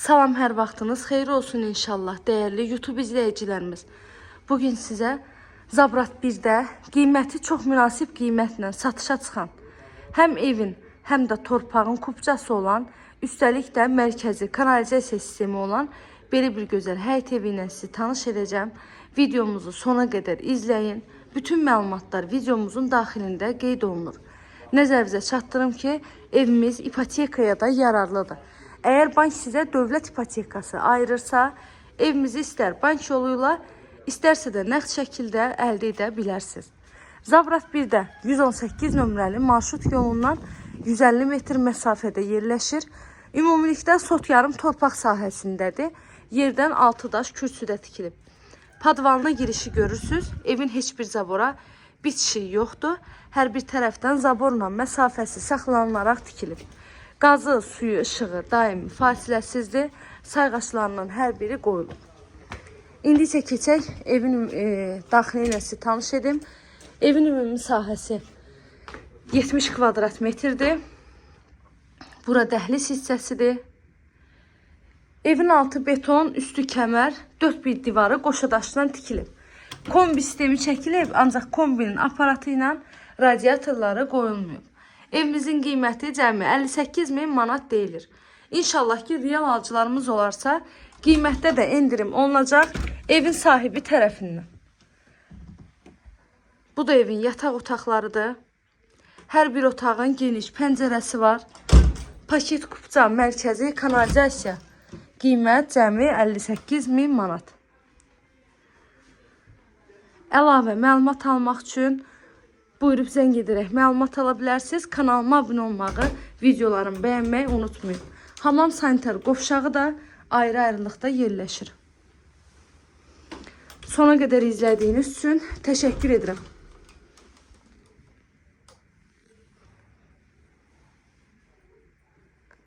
Salam, hər vaxtınız xeyir olsun inşallah, dəyərli YouTube izləyicilərimiz. Bugün sizə Zabrat 1-də qiyməti çox münasib qiymətlə satışa çıxan, həm evin, həm də torpağın kupçası olan, üstəlik də mərkəzi kanalizasiya sistemi olan belə bir gözəl həyət evi ilə sizi tanış edəcəm. Videomuzu sona qədər izləyin. Bütün məlumatlar videomuzun daxilində qeyd olunur. Nəzərinizə çatdırım ki, evimiz ipotekaya da yararlıdır. Əgər bank sizə dövlət ipotekası ayırırsa, evimizi istər bank yoluyla, istərsə də nəqd şəkildə əldə edə bilərsiniz. Zabrat 1-də 118 nömrəli marşrut yolundan 150 metr məsafədə yerləşir. Ümumilikdə sot yarım torpaq sahəsindədir. Yerdən 6 daş kürsüdə tikilib. Padvalına girişi görürsüz. Evin heç bir zabora bitişiyi yoxdur. Hər bir tərəfdən zaborla məsafəsi saxlanılaraq tikilib. Qazı, suyu, işığı daimi fasiləsizdir. Sayğaçlarının hər biri qoyulub. İndi isə keçək evin daxili ilə sizi tanış edim. Evin ümumi sahəsi 70 kvadrat metrdir. Bura dəhliz hissəsidir. Evin altı beton, üstü kəmər, dörd bir divarı qoşa daşdan tikilib. Kombi sistemi çəkilib, ancaq kombinin aparatı ilə radiatorları qoyulmayıb. Evimizin qiyməti cəmi 58 min manat deyilir. İnşallah ki, real alıcılarımız olarsa, qiymətdə də endirim olunacaq evin sahibi tərəfindən. Bu da evin yataq otaqlarıdır. Hər bir otağın geniş pəncərəsi var. Paket kupça mərkəzi kanalizasiya. Qiymət cəmi 58 min manat. Əlavə məlumat almaq üçün buyurub zəng edərək məlumat ala bilərsiniz. Kanalıma abunə olmağı, videolarımı bəyənməyi unutmayın. Hamam sanitar qovşağı da ayrı-ayrılıqda yerləşir. Sona qədər izlədiyiniz üçün təşəkkür edirəm.